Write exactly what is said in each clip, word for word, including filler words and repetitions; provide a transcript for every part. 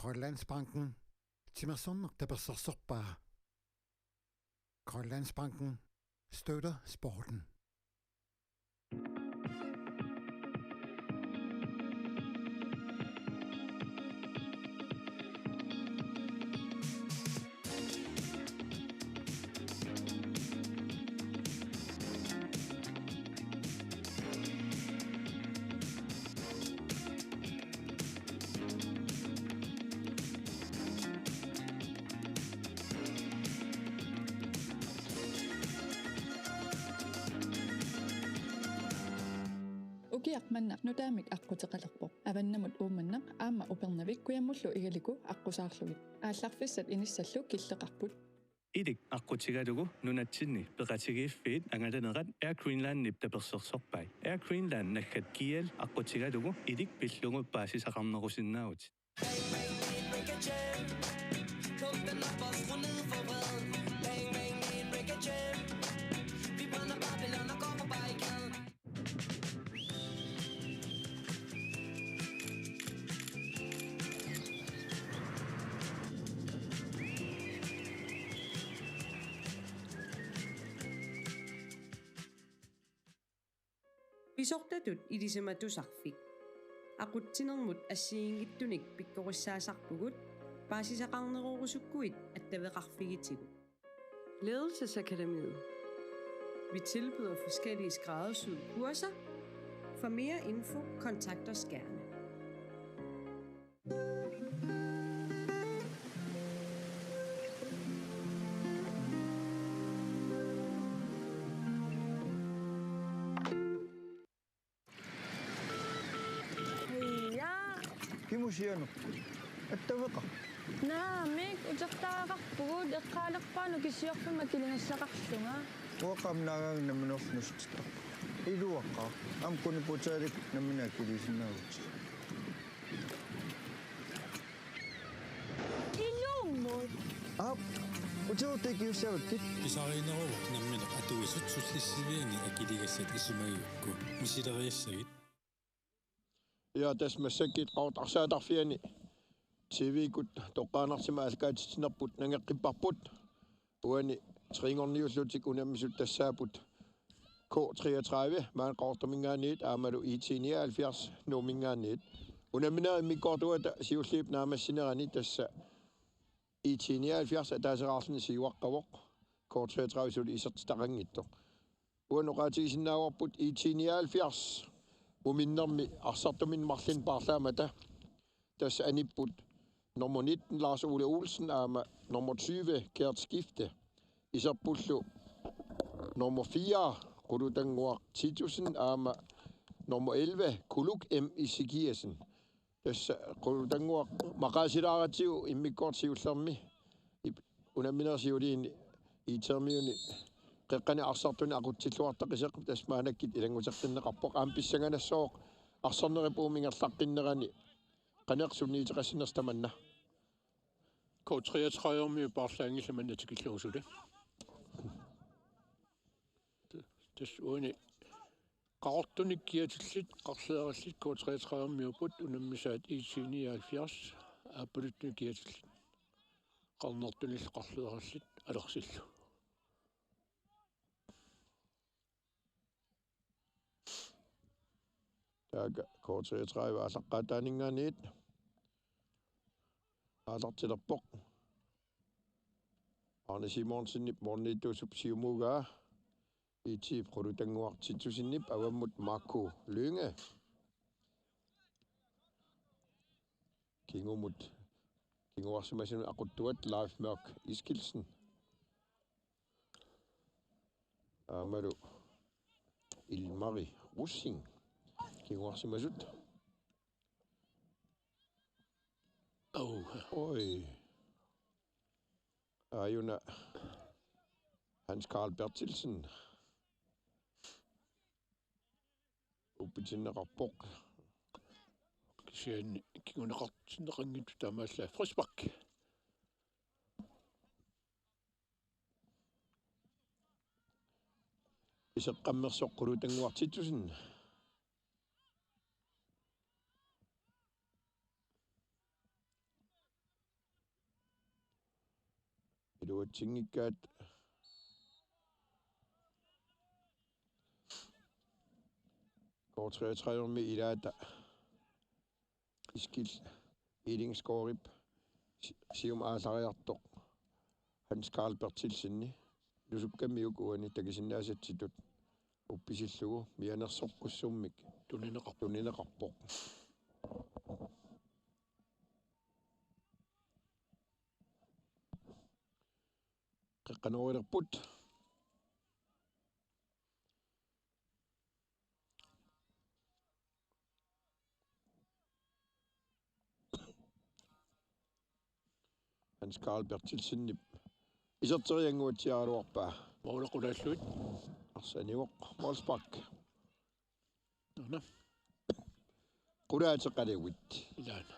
Grønlandsbanken. Timersorneq tapersersorpaa. Grønlandsbanken støtter sporten. Ukiaq manna nutaamik aqquteqalerpoq. Avannamut Uummannaq aamma Upernavik kujammullu Igaliku aqqusaarlugit. Aallarfissat inissallu killeqarput. Ilik aqqutigalugu nunatsinni peqatigiiffiit angalanerat Air Greenlandip tapersersorpai. Air Greenland naggat G L aqqutigalugu ilik pillugu paasisaqarnerusinnaavutit. Pisortatut ilisimatusarfik. Aqutsinermut assigiinngitsunik pikkorissaasarpugut, paasisaqarnerorusukkuit attaveqarfigitigut. Ledelsesakademiet. Vi tilbyder forskellige skræddersyede kurser. For mere info, kontakt os gerne. Ja. Kimusianerput. Attaveqarpa? Naamik, utertagaqarpugut, eqqaalerpara nukisiorfimma akiligassaqarlunga. Uanga aamma naagaanni nammineerlunga nuussutittarpunga. Iluaqaaq, aamma quniputaalik nammineq akiliisinnaavutit. Ilummut. Aap, utertagaqarussaavakkit. Pisariinneruvoq nammineq atuisut sullissiviani akiligassat isumagigukku. Misileriassagit. Ja, tassa massakkut Qaqortoq arsaatarfiani T V-kkut toqqaannartumik aallakaatitsinerput nangeqqipparput. Uani trinngorniullutik unammisut tassaapput K treogtredive, maani Qaqortuminngaanniit aammalu I T nioghalvfjerds Nuumminngaanniit. Unamminerit immikkoortuata siulliup naammassinerani tassa I T nioghalvfjerds ataaseq arlaannik siuaqqavoq, K treogtredive suli isertitaqanngitsoq. Uani oqaatigisinnaavarput I T nioghalvfjerds uminnermi arsartuminni marlunni paarlaammata. Tassa anipput nummer nitten Lars Ole Olsen aamma nummer tyve Gert Skifte. Iserpullu nummer fire Qulutannguaq Titussen aamma nummer elleve Kuluk M. Ezekiassen. Tassa Qulutannguaq maqaasilaaratsigu immikkoortut siullermi ip-, unamminerit siuliini IT-miuni qeqqani arsartuni aqutsilluartaqiseq tassa maannakkut ilannguteqqinneqarpoq aamma pissanganassaaq arsarnerup uuma ingerlaqqinnerani qanoq sunniuteqassanersoq tamanna. K treogtredive-miut paarlaanngillat manna tikillugu suli. Tassa uani Qaqortunik kiatillit qarleerillit K treogtredive-miupput unammisaat IT nioghalvfjerds aappaluttunik kiatillit. Qarnertunillu qarleerillit alersillu. Taakku K treogtredive aallaqqaataaninngaanniit aallartilerpoq. Arne Simonsenip moorniittuusup siumuugaa. IT-p Qulutannguaq Titussenip avammut Marco Lynge. Kingumut, kinguarsimasunut aquttuat Leif Mørk Eskildsen. Aammalu Ilmari Rosing. Kinguarsimasut. Au. Oi. Aajuna Hans Karl Berthelsen. Uppitinneqarpoq. Kisianni kinguneqartinneqanngitsoq taamaallaat frispark. Iseqqammersoq Qulutannguaq Titussen. Iluatsinngikkaat K treogtredive-mi ilaata Eskil Illingsgaardip si-, siumut aallariartoq Hans Karl Berthelsenip nusukkamiuk uani takusinnaasatsitut uppisillugu mianersoqqussummik tunineqarpoq. Tunineqarpoq. Qeqqanoorilerput. Hans Karl Berthelsenip iserteriannguatsiaraluarpaa. Måli qulaallugit. Arsaq anivoq, målspark. Una. Qulaateqalugit. Ilaana.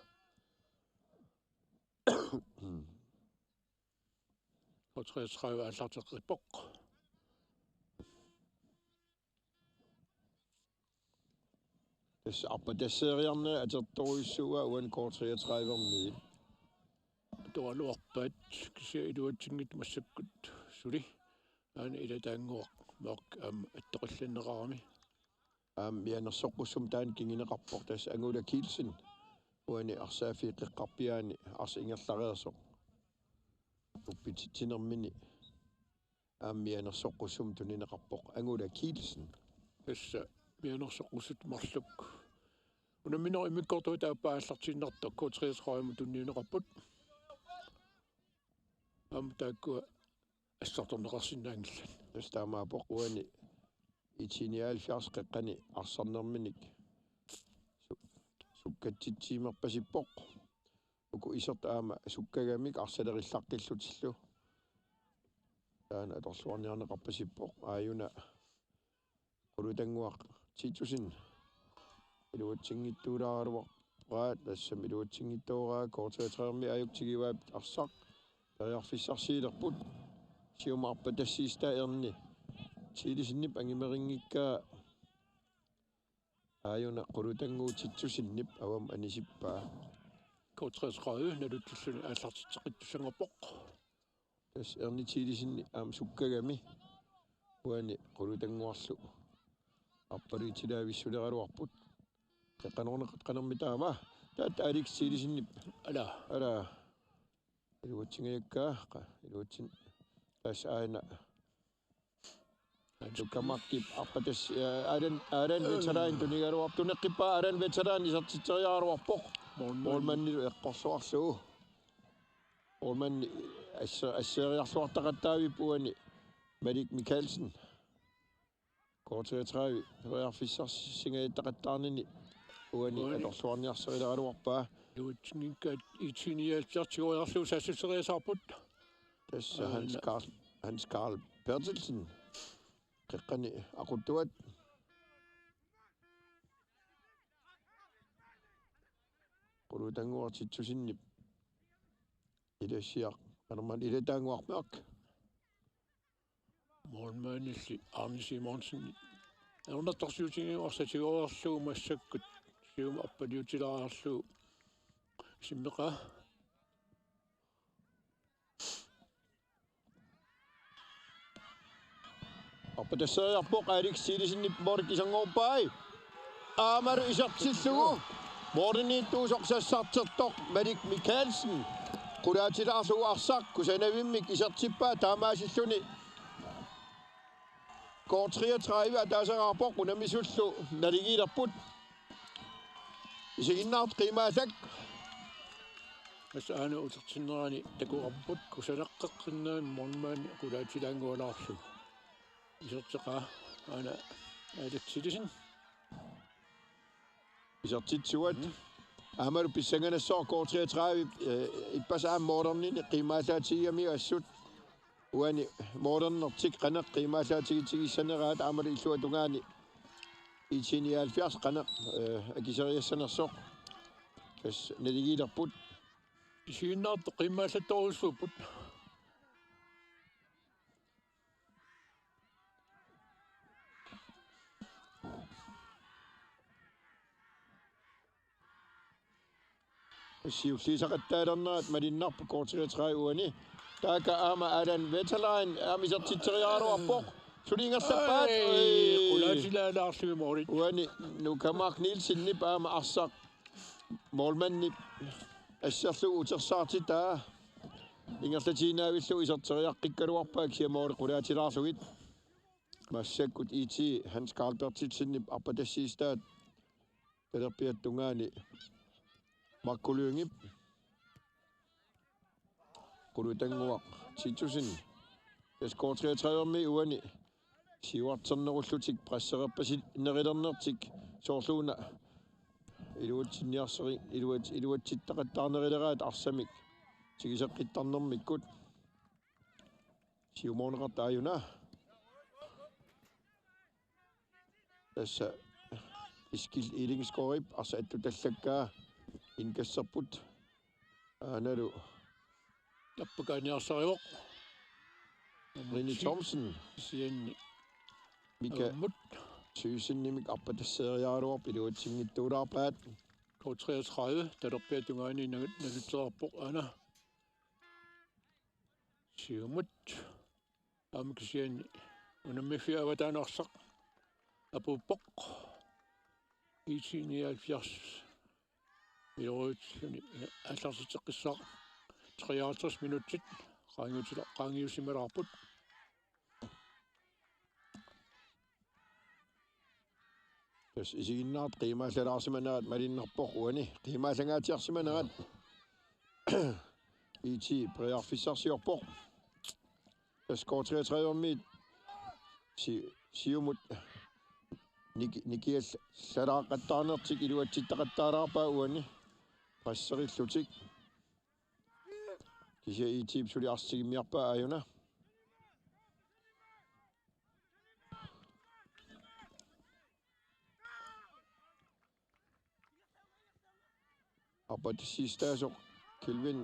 K treogtredive aallarteqqippoq. Tassa arpatasseeriarneq atortorujussuuaa uani K treogtredive-miit. Atugaluarpaat kisianni iluatsinngitsut massakkut suli. Aana ilataannguaq Mørk aamma attoqqillanneqarami. Aamma mianersoqqussummik taanna kinguneqarpoq, tassa Angula Kielsen uani arsaaffiup qeqqarpiaani arsaq ingerlareersoq. Uppititsinermini aamma mianersoqqussummik tunineqarpoq Angula Kielsen. Tassa mianersoqqussummut marluk unamminerup immikkoortuata aappaa aallartiinnartoq K treogtredive-mut tunniunneqarput. Aamma taakkua assartorneqarsinnaanngillat. Tassa taamaappoq uani I T nioghalvfjerds qeqqani arsarnerminik su-, sukkatsitsiumerpasippoq. Uku isertut aamma sukkagamik arsalerillaqqillutillu. Taanna atorluarniarneqarpasippoq. Aajuna Qulutannguaq Titussen iluatsinngitsuulaaraluarpaa, tassami iluatsinngitsuuraa, K treogtredive-mi aajuku tigivaa arsaq periarfissarsiulerput. Siumut arpatassiissutaa Erni Thielesenip angumerinngikkaa. Aajuna Qulutannguup Titussenip avammut anisippaa. K treogtredive nalutsilluni aallartitseqqittussanngorpoq. Tassa Erni Thielesen aamma sukkagami. Uani Qulutannguarlu arpaliutilaavissuleraluarput. Qeqqanoorneqartoq qanormi taama. Taava Alex Thielesenip. Ala. Ala. Iluatsinngikkaa, qa-, iluatsin-, tassa aajuna. Sukkamakip arpatas-, eh, Alan, Alan Veteran tunigaluarpoq, tuneqqippaa Alan Veteran isertitseriaraluarpoq. Målmand. Målmandilu eqqorluarlugu. Målmandi asse-, asseeriarluartaqattaavippoq uani Malik Mikaelsen. K treogtredive periarfissarsingajattaqattaarnini uani. Uani. Atorluarniarsarilaaraluarpaa. Iluatsinngikkaat I T nioghalvfjerds tigoriarlugu saassusseriasaarput. Tassa Hans Aana. Karl, Hans Karl Berthelsen. Qeqqani aquttuat. Qulutannguaq Titussenip ilassiaq, qanormaanna ilataannguaq Mørk. Målmandilli Arne Simonsen. Ajornartorsiutigiuarsaatigoorlugu massakkut siumut arpaliutilaarlugu. Simmeqa. Arpatasseriarpoq Alex Thielesenip måli kisanngoorpai. Aammalu isertillugu. Målimiittuusoq sassartertoq Malik Mikaelsen. Qulaatilaarlugu arsaq kusanavimmik isertippaa taamaasilluni. K treogtredive ataaseqarpoq unammisullu naligiilerput. Isiginnaartut qiimaallak. Tassa aana utertinnerani takuarput kusanaqqeqqinnaani målmandi qulaatilaanngualaarlugu. Iserteqaa aana Alex Thielesen. Isertitsuat. Mhm. Aammalu pissanganassaaq K treogtredive, eh, ippassaq aamma målernini qiimaallaatigigamigit assut. Uani målernertik qanoq qiimaallaatigitigissanneraat aammalu illuatungaani I T nioghalvfjerds qanoq, eh, akiseriassanersoq. Tassa naligiilerput. Isiginnaartut qiimaallattorujussuupput. Siulliussaqattaalernerat malunnarpoq K treogtredive uani. Taakku aamma Allan Wetterlein aamma isertitseriaraluarpoq. Suli ingerlappaat. Ai, qulaatilaalaarlugit moolit. Uani Nuka Mark Nielsenip aamma arsaq målmandip asserlugu utersaartitaa. Ingerlatiinnaavillugu iserteriaqqikkaluarpaa kisianni moolit qulaatilaarlugit. Massakkut IT Hans Karl Berthelsenip arpatassiistaat talerpiata tungaani Marco Lyngep. Qulutannguaq Titussen. Tassa K treogtredive-mi uani siuarternerullutik pressererpasinnerilernertik soorluuna iluatsinniarsari-, iluat-, iluatsittaqattaarnerileraat arsamik tigusaqqittaarnermikkut. Siumoorneqartoq aajuna. Tassa Eskil Ellingsgaardip arsaq attutallakkaa indkasterput. Aanalu tappakaaniarsarivoq. Rini Thomsen. Kisianni Mika ammut Thyssen-imik arpatasseeriaraluarpoq, iluatsinngitsuulaarpaat. K treogtredive, talerpiata tungaani nag-, nalutserarpoq aana. Siumut. Aamma kisianni unammiffiup avataani arsaq apuuppoq. IT nioghalvfjerds. Iluatsilluni aallartitseqqissaaq. Treoghalvtreds minutsit qaangiutila-, qaangiusimalaarput. Tassa isiginnaartut qiimaallalaarsimanerat malunnarpoq uani. Qiimaallangaatsiarsimanerat IT periarfissarsiorpoq. Tassa K treogtredive-miit si-, siumut niki-, nikiallalaaqattaarnertik iluatsittaqattaalaarpaat uani. Presserillutik. Kisianni IT-p suli arsaq tigummiarpaa aajuna. Arpatassiistaasoq Kelvin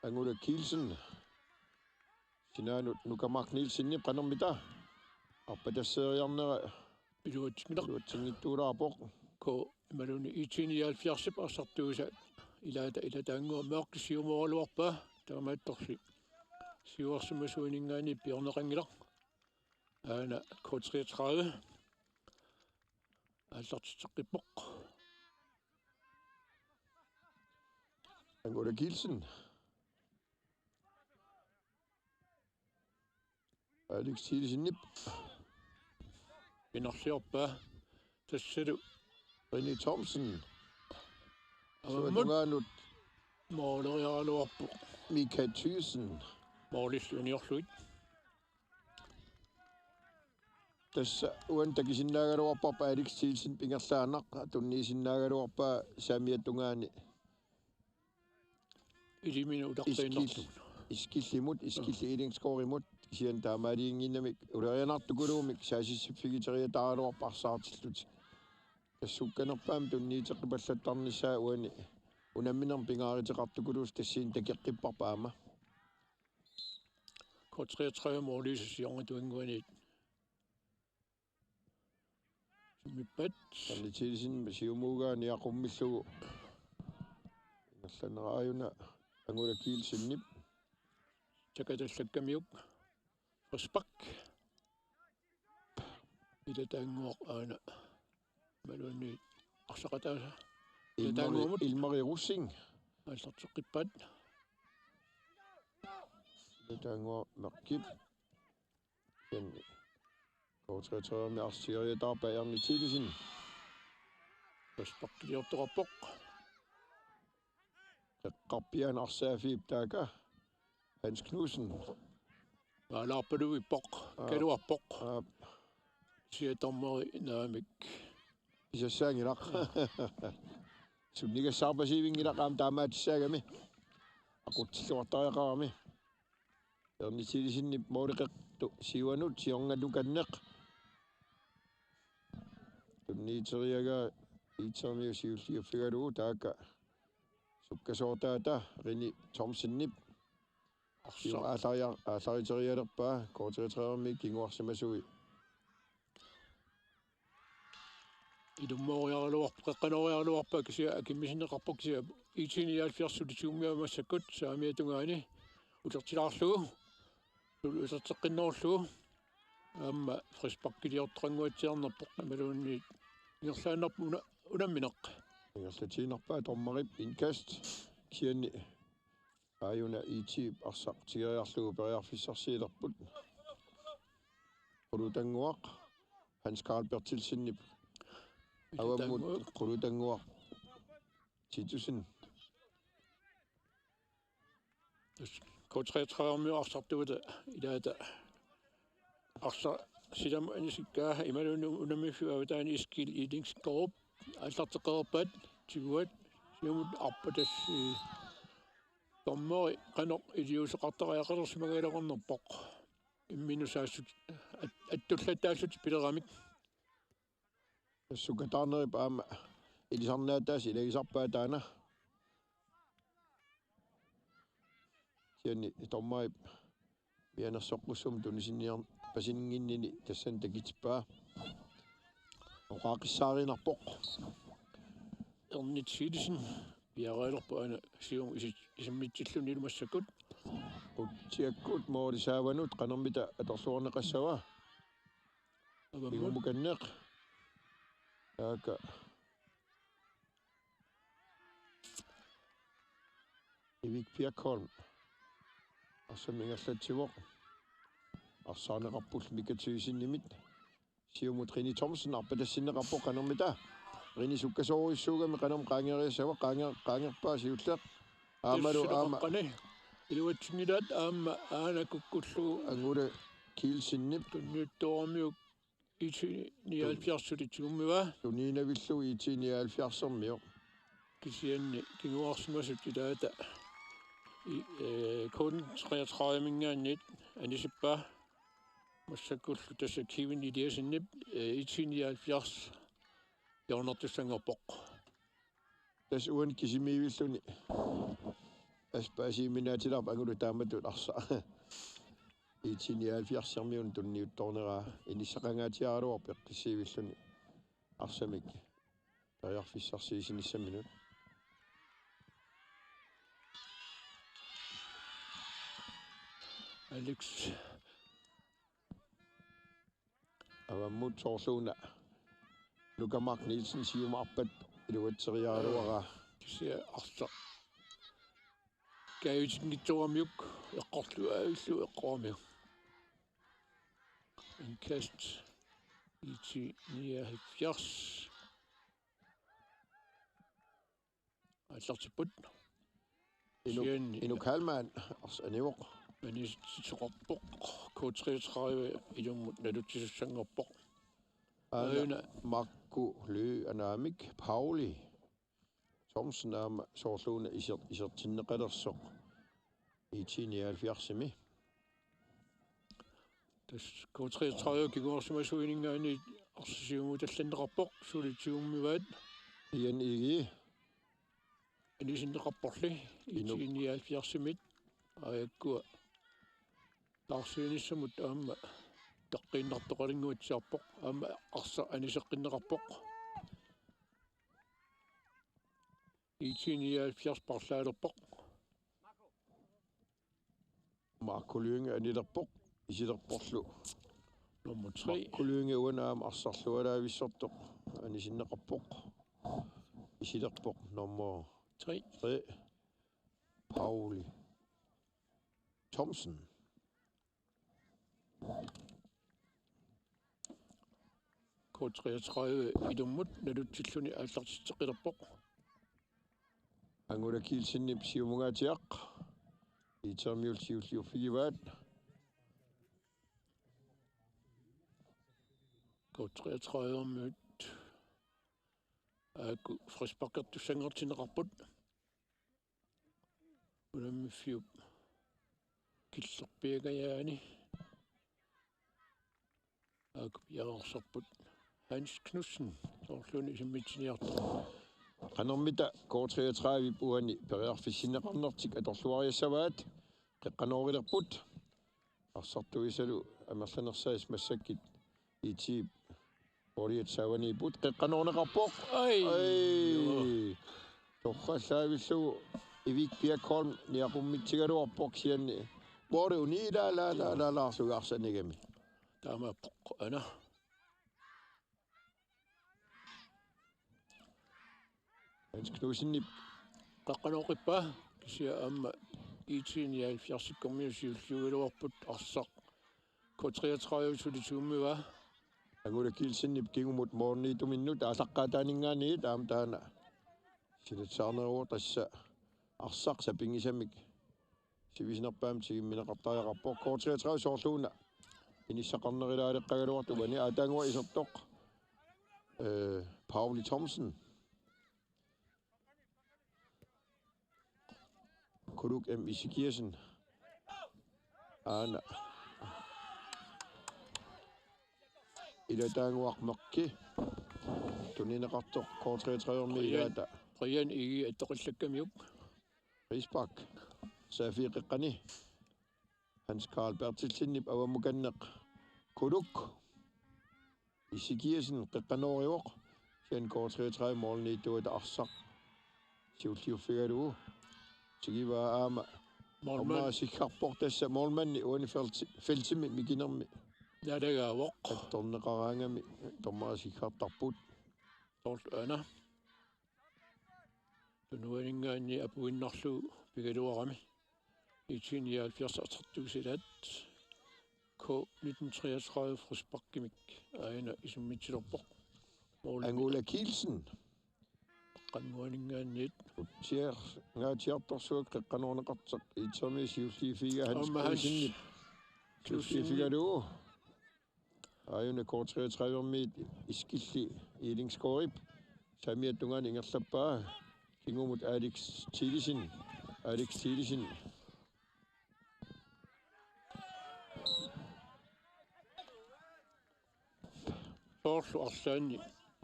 Angula Kielsen. Sinaanut Nuka Mark Nielsenip qanermita. Arpatasseeriarnera iluatsinngilaq. Iluatsinngitsuulaarpoq. Ko imaluunniit IT nioghalvfjerdsip arsartuisa ilaata ilataannguaq Mørch siumooraluarpaa taamaattorli. Siuarsimasuuninngaanniit piorneqanngilaq. Aana K treogtredive. Aallartitseqqippoq. Angula Kielsen. Alex Thielsenip. Pinarliorpaa. Tassalu Rini Thomsen. Aamma suatungaanut mooleriaraluarpoq. Mika Thyssen. Moolillu uniorlugit. Tassa uani takusinnaagaluarparput Alex Thielsen ingerlaannaq, tunniisinnaagaluarpaa saamiata tungaani. Iliminut Eskil-, utaqqinartugut. Eskillimut, Eskil Ellingsgaardimut, kisianni taamaaliinnginnamik ulorianartukuluumik saasissiffigiteriataaraluarput arsaartillutik. Tassa sukkanerpaamik tunniuteqqipallattarnissaa uani unamminermi pingaaruteqartukuluusoq tassani takoqqipparput aamma. K treogtredive måliisa siornatigut tungaanut. Sumiippat. Rini Thielsen siumuugaa niaqummillugu. Ingerlanera aajuna Angula Kielsenip. Takatallakkamiuk. Frispark. Ilataannguaq aana. Imaluunniit arsaqataasa. Ilmari, ilataannguamut. Ilmari Rosing. Aallarteqqippaat. Ilataannguaq Mørchip. Kisianni K treogtredive-mi arsaq tigoriataarpaa Rini Thielsen. Frisparkiliortoqarpoq. Eqqarpiaani arsaaffiup taakku. Hans Knudsen. Maalaarpaluvippoq. Aap. Kaluarpoq. Aap. Kisianni dommeri naamik. Pisassaanngilaq. Sunnigassaarpasiuinngilaq aamma taamaatissaagami. Aqutsilluartariaqarami. Rini Thielsenip mooli qeqertoq siuanut siornalukanneq. Tunniuteriaraa IT-miut siulliuffigalugu taakku. Sukkasoortaata Rini Thomsenip. Arsa. Siu aallariar-, aallariterialerpaa K treogtredive-mi kinguarsimasui. Ilummooriaraluarpoq, qeqqanooriaraluarpaa kisianni akimmisinneqarpoq kisianni IT nioghalvfjerds suli tigummiarpaa massakkut saamiata tungaani. utertilaarlugu, suli uterteqqinnerullugu, aamma frisparkiliortoqannguatsiarnerpoq imaluunniit ingerlaannarpoq una-, unammineq. Ingerlatiinnarpaa dommerip indkast, kisianni aajuna I T-p arsaq tigoriarlugu periarfissarsiulerput. Qulutannguaq Hans Karl Berthelsenip avammut Qulutannguaq Titussen. K treogtredive-miut arsartuuta ilaata arsaq silammut anisikkaa imaluunniit unammiffiup avataani Eskild Ilingsgaard aallarteqqippaat tiguat siumut arpatassi dommeri qanoq iliuuseqartariaqalersimagaluarnerpoq. Imminut saassut at-, attullattaallutik pileramik. Sukkataarnerup aamma ilisarnaataasa ilagisarpaa taanna. Kisianni dommerip mianersoqqussummik tunisinniar-, pasinnginnini tassani takitippaa. Oqaaqqissaariinnarpoq. Ernit Siilisen piareerpoq aana siumut isi-, isimmitsillunilu massakkut. Utsiakkut mooli saavanut qanormita atorluarneqassava? Avammut. Igumukanneq. Taakku. Erik Birkholm. Arsamik ingerlatsivoq. Arsaarneqarput Mika Thygesen-imit. Siumut Rene Thomsen arpatassinneqarpoq qanormita. Rene sukkasoorujussuugami qanormi qaangeriassava qaange-, qaangerpaa siulleq. Aammalu aamma. Tussuleqaqqani. Iluatsinngilaat aamma aana kukkullugu. Angula Kielsenip. Tunniuttooramiuk I T nioghalvfjerds suli tigummivaa. Tuniinavillugu I T nioghalvfjerds-ermiu. Kisianni kinguarsimasut ilaata I-, eh, K treogtredive-minngaanniit anisippaa massakkullu tassa Kevin Eliassenip, eh, I T nioghalvfjerds hjørnertussanngorpoq. Tassa uani kisimiivilluni. Aspaasiiminaatilaarpa angulu taamatut arsaq. I T nioghalvfjerds-ermiunut tunniuttoorneraa inissaqangaatsiaraluarpoq eqqissiivilluni arsamik periarfissarsiisinissaminut. Alex. Avammut soorluuna Luka Mark Nielsen siumut arpat iluatseriaraluaraa. Kisianni arsaq. Kaavitinngitsooramiuk eqqorluaavillugu eqqoramiuk. Indkast I T nioghalvfjerds. Aallartipput. Inuk, kisianni Inuk Heilmann, arsaq anivoq. Anisitsoqarpoq, K treogtredive ilummut nalutsissanngorpoq. Aana aajuna Marku Lø anaamik, Pauli Thomsen aamma soorluuna iser-, isertinneqalersoq. I T nioghalvfjerds-imi. Tassa K treogtredive kinguarsimasuuningaanniit arsaq siumut allanneqarpoq, suli tigummivaat. Ian Igi. Anisinneqarporli, Inuk. I T nioghalvfjerds-imit, aajakkua. Taarsiinissamut aamma taqqiinnartoqalinnguatsiarpoq, aamma arsaq aniseqqinneqarpoq. I T nioghalvfjerds parlaalerpoq. Marco Lynge anilerpoq, isilerporlu. Nummer tre. Marco Lynge uani aamma arsarlualaavissortoq anisinneqarpoq. Isilerpoq nummer tre. Tre. Pauli Thomsen. K treogtredive ilummut nalutsilluni aallartitseqqilerpoq. Angula Kielsenip siumungaatsiaq. I T-ermiut siulliuffigivaat. K treogtredive-miut. Aaku frisparkertussanngortinneqarput. Unammiffiup killerpiangajaani. Aaku piareersarput Hans Knudsen, soorluuna isimmitsiniartoq. Qanormita K treogtredive-p uani periarfissinneqarnertik atorluariassavaat, qeqqanoorilerput. Arsartuisalu amerlanersaat massakkut I T-p Pooriat saavaniipput, qeqqanoorneqarpoq. Ai. Ai. Torrallaavillugu Ivik Birkholm niaqummitsigaluarpoq kisianni. Bore uni la la la la la sugarsanigami. Taamaappoq, aana. Hans Knudsenip qeqqanooqqippaa, kisianni aamma IT-79-ikkormiut siulliugaluarput, arsaq K treogtredive suli tuummivaa. Angula Kielsenip kingumut målimiittuminnut aallaqqaataaninngaanniit aamma taanna silatsaarneruvoq, tassa arsaq sapinngisamik sivisunerpaamik tigummineqartariaqarpoq. K treogtredive soorluuna inissaqarnerulaaleqqagaluartoq, uani aataannguaq isertoq, eh, Pauli Thomsen. Kuluk M. Isikiasen. Aana. Ilataannguaq Mørch. Tunineqartoq K treogtredive-mi Brian. Ilaata. Brian Egede attoqallakkamiuk. Frispark. Saaffigeqqani. Hans Karl Berthelsenip avammukanneq. Kuluk. Isikiasen qeqqanoorivoq. Kisianni K treogtredive målimiittuata arsaq siulliuffigalugu. Tigivaa aamma. Målmand. Aamma sikkarpoq, tassa målmandi uani felti-, feltimi mikinermi. Nalagaavoq. Attorneqaraangami aamma sikkartarput. Tort, aana. Tunuaninngaanniit apuinnarlugu pigaluarami. IT-79 arsartuusilaat. K nitten treogtredive frisparkimik aajuna isummitsilerpoq. Mål. Angula Kielsen. Qanguaninngaanniit. Tier-, ngaatsiartorsuaq qeqqanoorneqartoq. IT-ermiut siulliuffigaat, Hans Aamma Hans Knudsenip. Knudsen. Siulliuffigalugu. Aajuna K treogtredive-miit iskilli Ellingsgaardip saamiata tungaanut ingerlappaa. Kingumut Alex Thielesen. Alex Thielesen. Soorlu arlaanni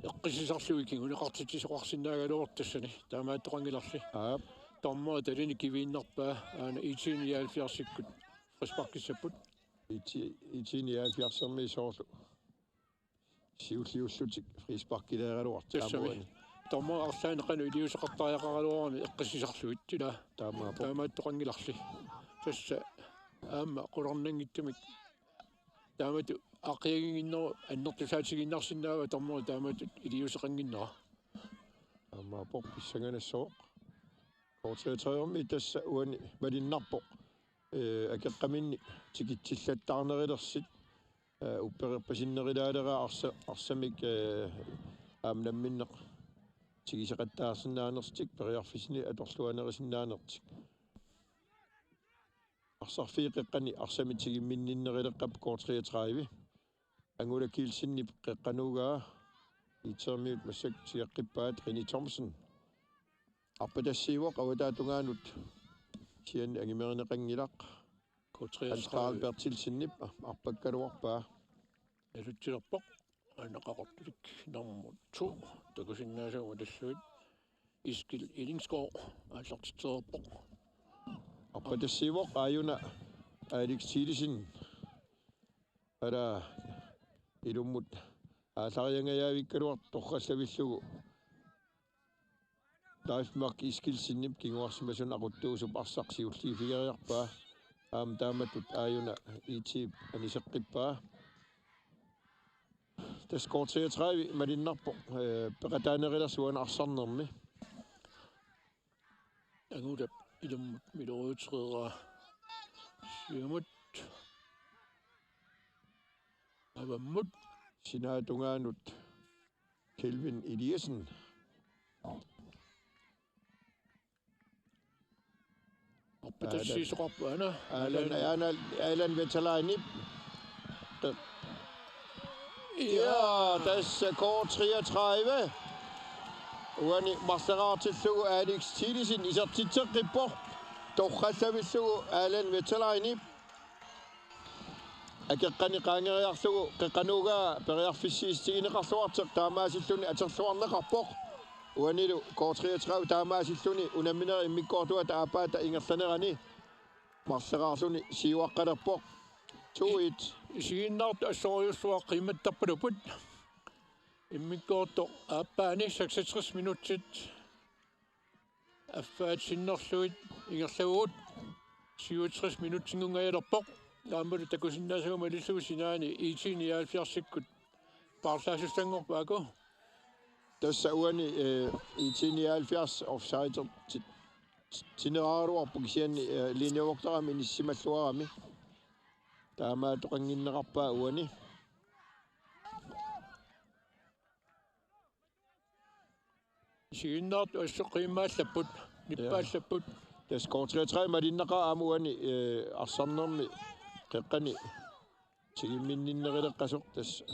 eqqissisarlugit kinguneqartitsisoqarsinnaagaluartoq tassani. Taamaattoqanngilarli. Aap. Dommeri talini kiviinnarpaa, aana IT-79-ikkut frisparkissapput. IT-, IT-79-ermiut soorlu siulliullutik frisparkileeraluartut. Tassami. Aamma uani. Dommeri arlaanni qanoq iliuuseqartariaqaraluarami eqqissisarlugit, ilaa. Taamaappoq. Taamaattoqanngilarli. Tassa aamma qularnanngitsumik taamatut aaqqiaginnginnerup annertusaatigiinnarsinnaavaa, dommeri taamatut iliuuseqannginnera. Aammaappoq, pissanganassaaq. K treogtredive-mi tassa uani malinnarpoq. Eh, akeqqaminni tikitsillattaarnerulersut, eh, uppererpasinnerulaaleraa arsa-, arsamik, eh, aamma namminneq tiguseqattaarsinnaanertik, periarfissinit atorluarnerusinnaanertik. Arsarfiit qeqqani arsamik tigumminninneruleqqapput K treogtredive. Angula Kielsenip qeqqanooraa, IT-ermiut massakkut tigeqqippaat, René Thomsen. Arpatassiivoq avataa tungaanut. Kisianni angumerineqanngilaq. K treogtredive. Hans Karl Berthelsenip arpakkaluarpaa. Nalutsilerpoq. Aana qaqortulik nummer to. Takusinnaasagut matallugit. Eskil Ellingsgaard aallartitsereerpoq. Arpatassiivoq aajuna Alex Thielesen. Ala ilummut aallariangajaavikkaluartoq torrallavillugu. Leif Mørch Eskilsenip kinguarsimasunut aquttuusup arsaq siulliuffigeriarpaa. Aamma taamatut aajuna IT-p aniseqqippaa. Tassa K treogtredive malinnarpoq, eh, peqataanerulersoq uani arsarnermi. Angulap ilummut miloriutereeraa. Siumut. Avammut. Sinaata tungaanut Kelvin Eliassen. Arpatassiisoqarpoq aana. Alan, Alan. Alan, Alan Veteranip. Ja, tassa K treogtredive. Uani marleraartillugu Alex Thielesen isertitseqqippoq. Torrallavillugu Alan Veteranip. Akeqqani qaangeriarlugu qeqqanooraa periarfissiissutigineqarluartoq, taamaasilluni atorluarneqarpoq. Uanilu K treogtredive taamaasilluni unamminerup immikkoortuata aappaata ingerlanerani marleraarluni siuaqqalerpoq. To et. Isiginnaartut assorujussuaq qiimmattarpaluput. Immikkoortoq aappaani seksogtres minutsit. Affaat sinnerlugit ingerlavugut. Syvogtres minutsinngornialerpoq. Aammalu takusinnaasagami malillugu sinaani IT-nioghalvfjerdsikkut paarlaassussanngorput, aaku. Tassa uani, eh, IT-nioghalvfjerds offside ti-, ti-, tineraluarpoq kisianni, eh, linjevogterami inissisimalluarami. Taamaattoqannginneqarpaa uani. Isiginnaartut assut qiimmaallappoq, nippaallapput. Tassa K treogtredive malinnaqa aamma uani, eh, arsarnermi qeqqani tigumminninnerileqqasoq tassa.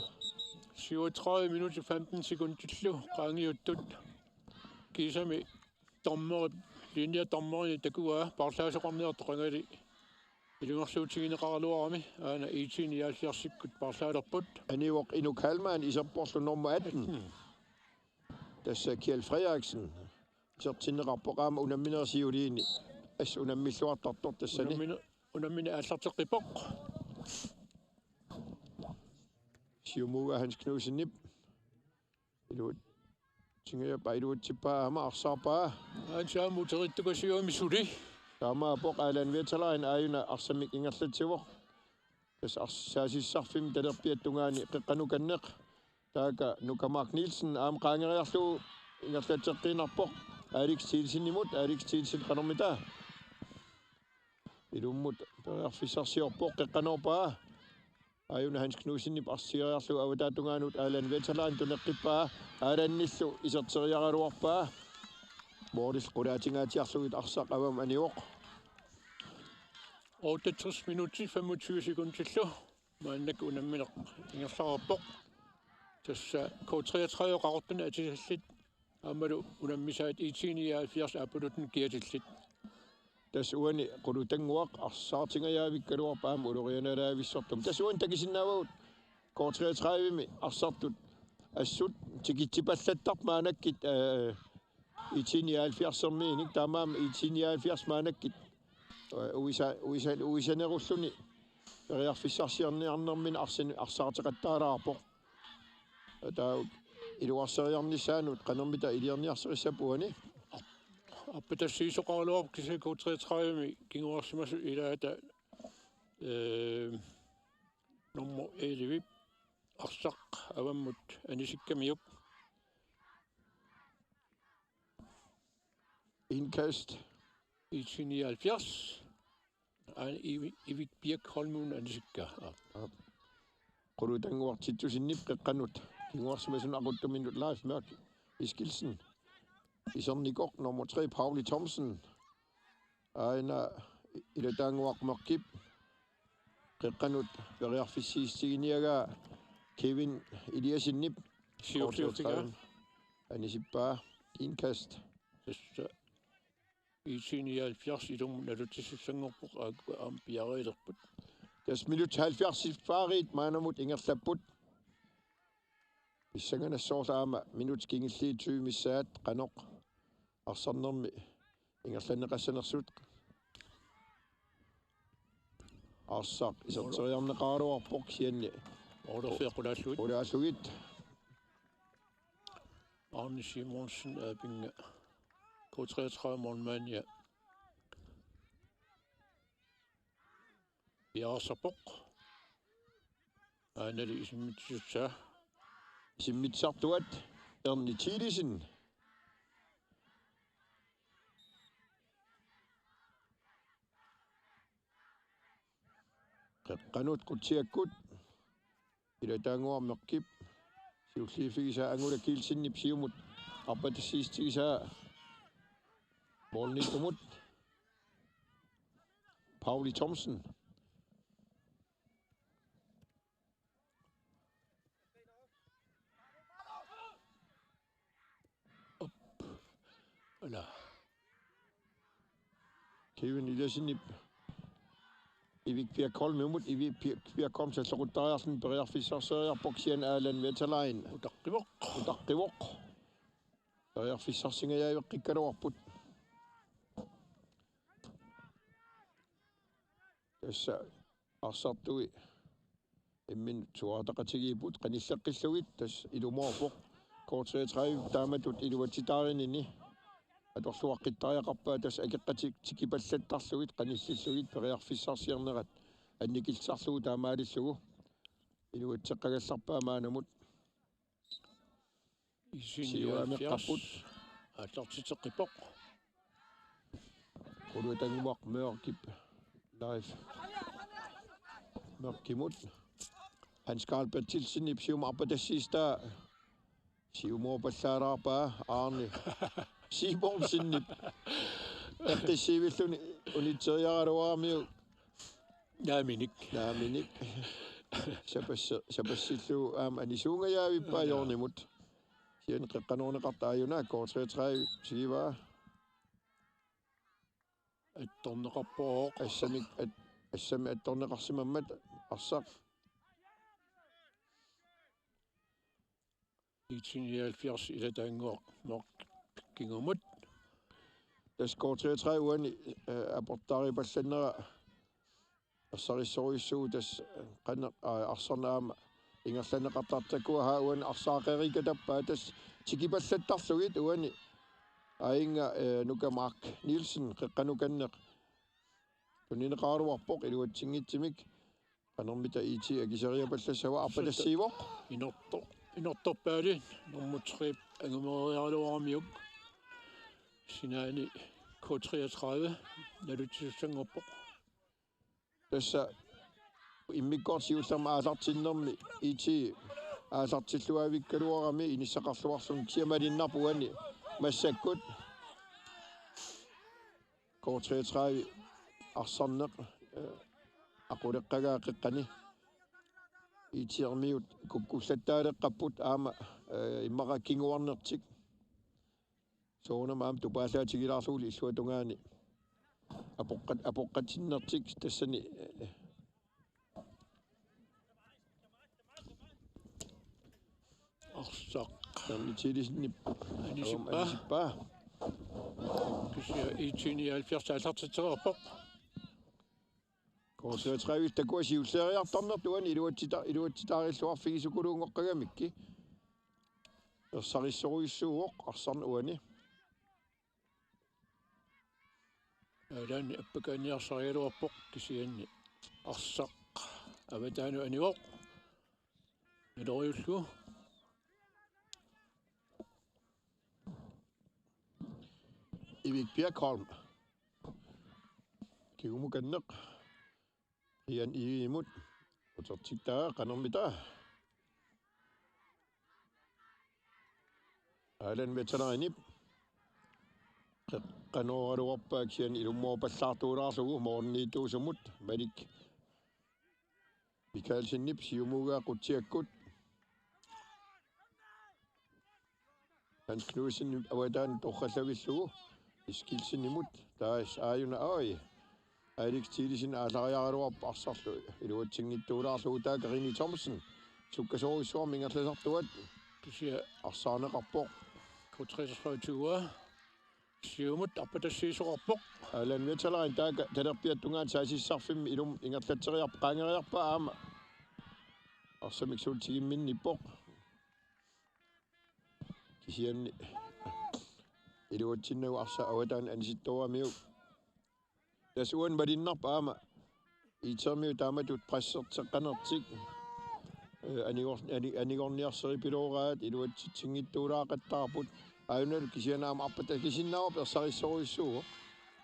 Syvogtredive minutsit femten sekundillu qaangiuttut. Kiisami dommeri, linjedommeri takuaa paarlaasoqarniartoq qangali ilungersuutigineqaraluarami, aana IT-nioghalvfjerdsikkut paarlaalerput. Anivoq Inuk Hallmann iserporlu nummer atten. Tassa Kjeld Frederiksen isertinneqarpoq aamma unammineq siuliini. Assut unammilluartartoq tassani. Unammine-, unammini aallarteqqippoq. Siumuugaa Hans Knudsenip. Iluat-, Tingajappa iluatsippaa aamma arsaarpaa. Aatsaam uterittukasiugami suli. Taamaappoq Allan Wetterlein aajuna arsamik ingerlatsivoq. Tassa ars-, saasissarfimmi talerpiata tungaani qeqqanukanneq. Taakku Nuka Mark Nielsen aamma qaangeriarlugu ingerlatseqqiinnarpoq Alex Thielsenimut, Alex Thielsen qanormita. Ilummut periarfissarsiorpoq qeqqanoorpaa. Aajuna Hans Knudsenip arsigeriarlugu avataata tungaanut Allan Wetterlein tuneqqippaa. Allannillu iserteriaraluarpaa. Målip qulaatingaatsiarlugit arsaq avammut anivoq. Otteogtres minutsit femogtyve sekundillu maannakkut unammineq ingerlareerpoq. Tassa K treogtredive Qaqortumi atisallit aammalu unammisaat IT-nioghalvfjerds aappaluttunik kiatillit. Tassa uani Qulutannguaq arsaartingajaavikkaluarpoq aamma ulorianalaavissortumik. Tassa uani takusinnaavagut K treogtredivemi arsartut assut tikitsipallattarput maannakkut, eh, IT-nioghalvfjerdsermiinik, taamaammat IT-nioghalvfjerds maannakkut, eh, uisa-, uisa-, uisanerulluni periarfissarsiorniarnermini arsin-, arsaarteqattaalaarpoq. Taava iluarseriarnissaanut qanormita iliorniarsarissapput uani. Arpatassiisoqaraluarpoq kisianni K treogtredivemi kinguarsimasut ilaata, eh, nummer elleve arsaq avammut anisikkamiuk. Indkast. IT-nioghalvfjerds. Aana Ivi-, Ivik Birk Holmimut anisikkaa. Aa. Aap. Qulutannguaq Titussenip qeqqanut. Kinguarsimasunut aquttuminut Leif Mørk Eskildsen. Isernikoq nummer tre, Pauli Thomsen. Aana Ilataannguaq Mørkip qeqqanut periarfissiissutiginiagaa Kevin Eliassenip. Siulliuffigaa. Anisippaa indkast. Tassa IT-nioghalvfjerds ilummut nalutissassanngorpoq, aajuku aamma piareerput. Tassa minut halvfjerds-iit maannamut ingerlapput. Pissanganassaaq aamma minut kingulliit tyve missaat qanoq arsarnermi ingerlanneqassanersut. Arsaq iserteriarneqaraluarpoq kisianni. Oorfiaq qulaallugit. Qulaallugit. Arne Simonsen, Abinga. K treogtredive målmandia. Piareersarpoq. Aanali isimmitsissaa. Isimmitsisartuat Erni Thielesen. Qeqqanut qutsiakkut. Ilataannguaq Mørkip siulliuffigisaa Angula Kielsenip siumut arpatassiissutigisaa målnittumut. Pauli Thomsen. Op. Ala. Kevin Eliassenip Ivik Birk Holmimut, Ivik Birk Holm salloquttariarluni periarfissarsioriarpoq kisianni Allan Wetterlein. Utaqqivoq. Utaqqivoq. Periarfissarsingajaaveqqikkaluarput. Tassa arsartui imminnut suaartaqatigiipput qanilleqqillugit, tassa ilumoorpoq K treogtredive taamatut iluatsitaarinini. atorluaqqittariaqarpaa, tassa akeqqatik tikipallattarlugit qanillillugit periarfissarsiornerat annikillisarlugu taamaalillugu iluatseqqagallarpaa maannamut. Isinialfiars. Siuameqqapput. Aallartitseqqippoq. Quluatannguaq Mørkip. Leif Mørkimut. Hans Karl Berthelsenip siumut arpatassiistaa. Siumuupallaalaarpaa Arne Simonsenip. Eqqissiivilluni unitseriaraluaramiuk. Naaminik. Naaminik. Sapasse-, sapassillugu aamma anisuungajavippaa. Naa. Hjørnemut. Kisianni qeqqanoorneqartoq aajuna K treogtredive sigivaa. Attorneqarpoq. Assamik at-, assamik attorneqarsimammat arsaq. Nitten nioghalvfjerds ilataannguaq Mørk kingumut. Tassa K treogtredive uani, øh, aportaaripallannera ersarissorujussuuvoq, tassa, øh, qanoq, øh, arsarneq aamma ingerlanneqartartakku, ahaa, uani arsaq qeqqareerikatappaat, tassa tikipallattarlugit uani aajuna, øh, Nuka Mark Nielsen, qeqqanukanneq, tunineqaraluarpoq iluatsinngitsumik. Qanormita I T akiseriapallassava, arpatassiivoq. Inorto-, inortorpaali nummer tre angumereeraluaramiuk. Sinaani K treogtredive nalutissanngorpoq. Tassa immikkoortoq siullermik aallartinnermi I T aallartilluavikkaluarami inissaqarluarluni, kisianni malinnaavoq uani massakkut. K treogtredive arsarneq, øh, aquleqqagaa qeqqani. I T-ermiut kukkullattaaleqqapput aamma, øh, immaqa kinguarnertik. Soorunami aamma tupaallaatigilaarlugulu illuatungaani apoqqat-, apoqqatsinnertik tassani, øh, Arsaq. Erni Thielesenip. Anisippaa. Anisippaa. Kisianni I T nioghalvfjerds aallartitsereerpoq. K treogtredive takua siulliariartarnertut uani iluatsita-, iluatsitaarilluarfigisukuluunngoqqagamikku. Ersarissorujussuuvoq arsarneq uani. Aalaani appakaanniarsarigaluarpoq, kisianni arsaq avataanut anivoq. Naloriullugu. Ivik Bjerkholm. Kingumukanneq. Ian Iimut. Utertiktaa qanormita. Alan Veterinip. Qanoraluarpaa kisianni ilummuupallaartuulaarlugu moorniituusumut Malik Mikaelsenip siumugaa Qutsiakkut. Hans Knudsen avataanut torrallavillugu Eskilsenimut, taas aajuna, oj. Alex Thielesen aallariaraluarpoq arsarlu iluatsinngittuulaarlugu, taava Karini Thomsen sukkasoorujussuarmik ingerlasartuat. Kisianni arsaarneqarpoq. K treogtredive siumut arpatassiisoqarpoq. Alan Vetalain taakku talerpiata tungaanut saasissarfimmi ilumut ingerlatseriarp-, qaangeriarpaa aamma arsamik suut tigumminnippoq. Kisianni iluatsinnagu arsaq avataanut anisittuaramiuk. Tassa uani malinnaavoq aamma I T-ermiut taamatut presserteqqanertik. Øh, anigor-, ani-, anigorniarsaripilooraat, iluatsitsinngittuulaaqattaarput. Aajunalu kisianni aamma arpatassiisinnaavoq, ersarissorujussuuvoq.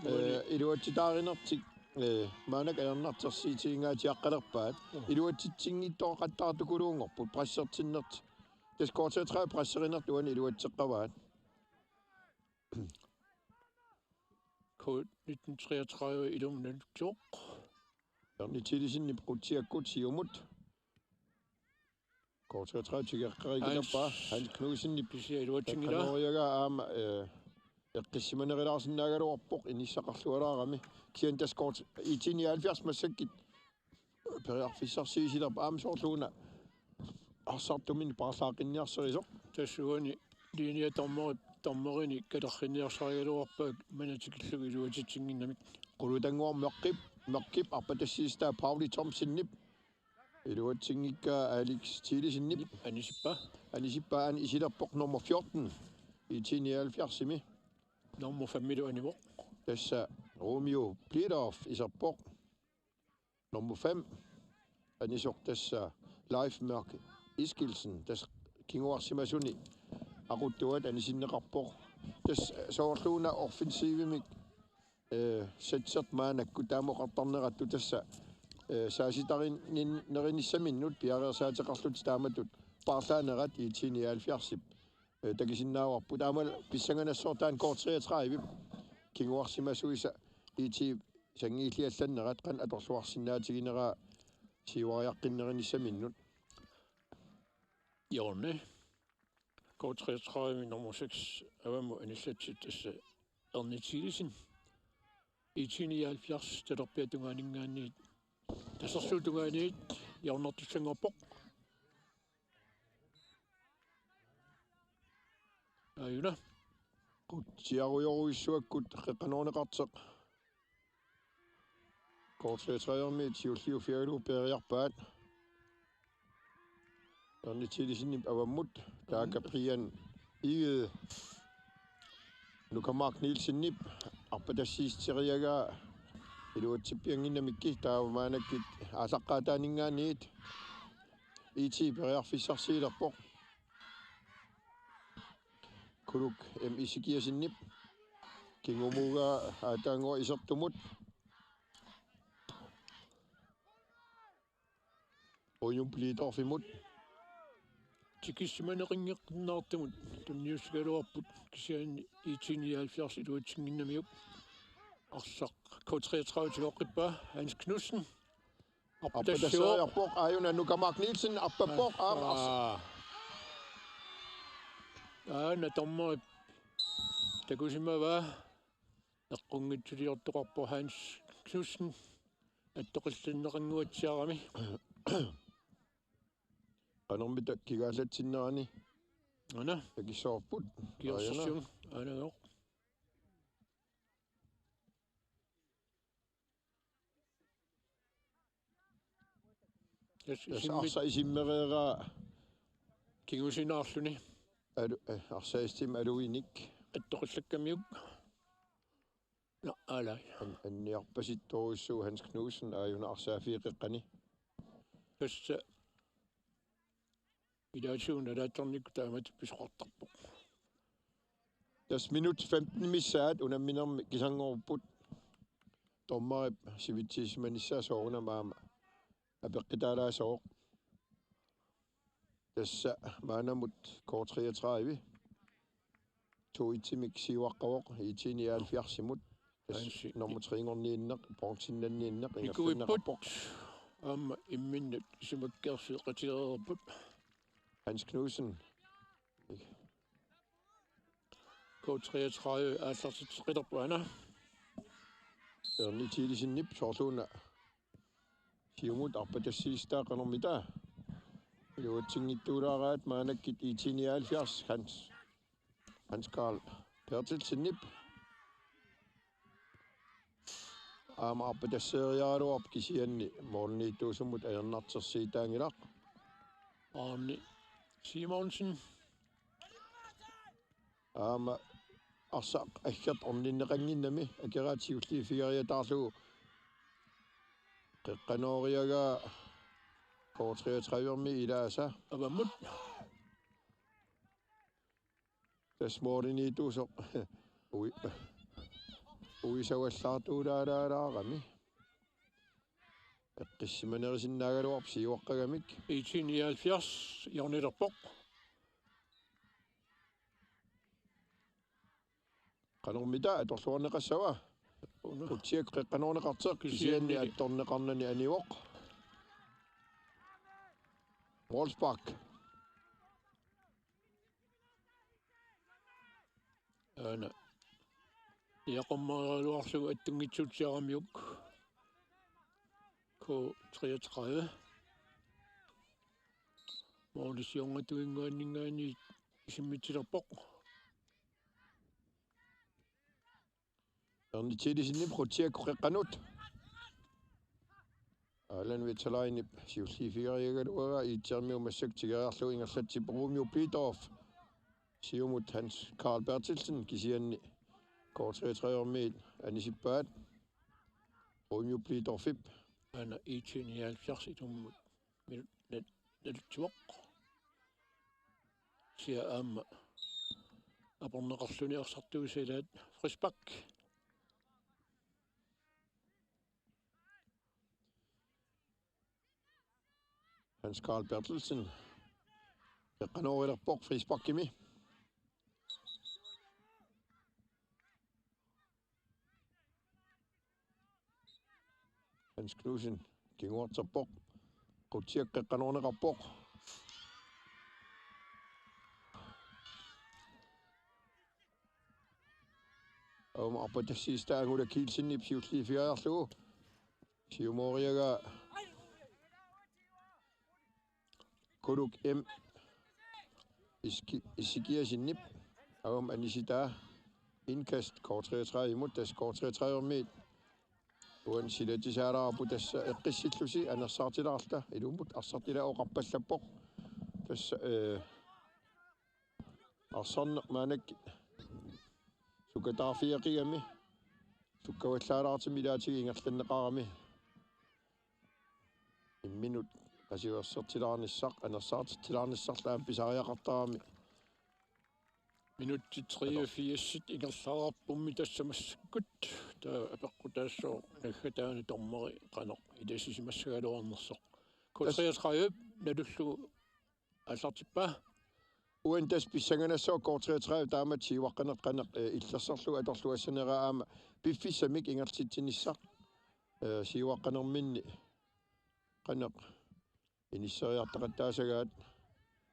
Uani. Øh, iluatsitaarinertik, øh, maannakkut ajornartorsiutiginngaatsiaqqalerpaat. Mm. Iluatsitsinngittoqattaartukuluunngorput pressertinnertik. Tassa K treogtredive presserinertut uani iluatseqqavaat. K nitten treogtredive ilumut naluttuvoq. Erni Thielesenip Qutsiakkut siumut. K treogtredive tigeqqarikilappa Hans. Hans Knudsenip. Kisianni iluatsinngilaa. Qanooriagaa aamma, øh, eqqissimanerulaarsinnaagaluarpoq inissaqarlualaarami. Kisianni tassa K I T nioghalvfjerds massakkut periarfissarsiuusilerpoq aamma soorlu una arsartuminnik paarlaaqqinniarsarisoq. Tassa uani linjedommerip, dommerini katerrinniarsarigaluarpaat manna tikillugu iluatsitsinnginnamik. Qulutannguaq Mørkip, Mørkip arpatassiistaa Pauli Thomsenip. Iluatsinngikkaa Alex Thielesenip. Anisippaa. Anisippaa, aamma isilerpoq nummer fjorten. I T nioghalvfjerdsimi. Nummer femmilu animoq. Tassa Romeo Blidorf iserpoq. Nummer fem. Anisoq tassa Leif Mørk Eskildsen. Tassa kinguarsimasuni aquttuat anisinneqarpoq. Tassa soorluuna offensivimik eh, setsertut maannakkut taama oqartarneratut tassa eh, saasitarinnerunissaminnut piareersaateqarlutik taamatut paarlaanerat IT nioghalvfjerdsip eh, takusinnaavarput. Taamalu pissanganassaaq taanna K treogtredive kinguarsimasuisa IT sanngiilliallannerat qanoq atorluarsinnaatigineraat siuariaqqinnerunissaminnut. Hjørne. K treogtredive nummer seks avammut anillatsit tassa Erni Thielesen. IT nioghalvfjerds talerpiata tungaaninngaanniit, tasersuup tungaaniit hjørnertussanngorpoq. Aajuna. Qutsiarujorujussuakkut qeqqanoorneqartoq. K treogtredive-miit siulliuffigalugu peeriarpaat. Erni Thielesenip avammut taakku Brian Egede. Nuka Mark Nielsenip arpatassiisseriagaa iluatsippiannginnamikkit taava maannakkut aallaqqaataaninngaanniit IT periarfissarsiulerpoq. Kuluk M. Ezekiassenip kingumuugaa aataannguaq isertumut. Ujum Blidorfimut. Tikissimaneqanngikkunnaartumut tunniussigaluarput kisianni IT nioghalvfjerds iluatsinnginnamiuk. Arsaq K treogtredive tigoqqippaa Hans Knudsen. Arpatassivoq. Arpatassivoq aajuna Nuka Mark Nielsen arpappoq aamma arsa. Aana dommerip takusimavaa eqqunngitsuliortoqarpoq Hans Knudsen attoqqillanneqannguatsiarami. Qanormita kigaallatsinnerani. Aana. Takisoorput. Kiorsersiung. Aanajoq. Tassa isimmereeraa kingusinaarluni. Alu eh, arsaastim aluinik. Attoqallakkamiuk. Nå, alai. An- anniarpasittorujussuuvoq Hans Knudsen aajuna arsaaffigeqqani. Tassa ilaatigut nalaatsornikkut taamatut pisoqartarpoq. Tassa minut femten missaat unamminermi kisanngorupput. Dommerip sivitsissimanissaa soorunami aamma apeqqutaalaassaaq. Tassa maannamut K treogtredive to-et-imik siuaqqavoq IT nioghalvfjerdsimut. Tassa nummer tre-nngorniinneq, bronzennanniinneq ingerlanneqarpoq. Aamma imminnut isumakkeersoqatigereerput. Hans Knudsen. K treogtredive aallartitseqqilerpoq aana. Erni Thielesenip soorluuna siumut arpatassiissutaa qanormita. Iluatsinngitsuulaaraat maannakkut IT nioghalvfjerds Hans. Hans Karl Berthelsenip. Aamma arpatasseeriaraluarpoq kisianni moorniittuusumut ajornartorsiutaanngilaq. Aamma Simonsen. Aamma arsaq aggertoq orninneqannginnami akeraat siulliuffigeriataarlugu qeqqanooriagaa K treogtredive-mi ilaasa. Avammut. Tassa moorniittuusoq ui-, uisavallaartuulaalaalaarami. Eqqissimanerusinnaagaluarpoq siuaqqagamik. IT nioghalvfjerds hjørnelerpoq. Qanormita atorluarneqassava? Una. Qutsiakkut qeqqanoorneqartoq kisianni kisianni attorneqarnani anivoq. Målspark. Aana. Iaqormaraluarlugu attunngitsuutsiaramiuk. K treogtredive. Målip siornatiginnguaninngaanniit isimmitsilerpoq. Erni Thielesenip qutsiakkut qeqqanut. Allan Vetalainip siulliuffigeriaraluaraa IT-ermiut massakkut tigoriarlugu ingerlatsippoq Romeo Blidorf. Siumut Hans Karl Berthelsen kisianni K treogtredive-miit anisippaat. Romeo Blidorfip. Aana I T nioghalvfjerds itummut. Minut nal-, nalutsivoq. Sia aamma aporneqarluni arsartuisa ilaat frispark. Hans Karl Berthelsen. Qeqqanoorilerpoq frisparkimi. Hans Knudsen kinguarterpoq. Qutsiak qeqqanoorneqarpoq. Aamma arpatassiistaa Angula Kielsenip siulliuffigeriarlugu. Siumooriagaa Kuluk M. Iski-, Isikiasinip aamma anisitaa. Indkast K treogtredive-mut, tassa K treogtredive-miit. Uani silatisaalaarput tassa eqqissillusi anersaartilaarluta ilummut arsartila oqarpallappoq. Tassa, eh, arsarneq maannakkut sukataarfigeqigami sukkavallaalaartumik ilaatigut ingerlanneqarami. Imminut qasuersertilaarnissaq, anersaartitsilaarnissarlu aamma pisariaqartarami. Minutsit treogfirs ingerlareerpummi tassa massakkut. Taava apeqqutaassooq naggataani dommeri qanoq ilisimassagaluarnersoq. K treogtredive nalullugu aallartippaa. Uani tassa pissanganassaaq K treogtredive taamatut siuaqqaneq qanoq, eh, illersorlugu atorluassaneraa aamma piffissamik ingerlatitsinissaq. Eh, siuaqqanerminni qanoq inisseriartaqattaasagaat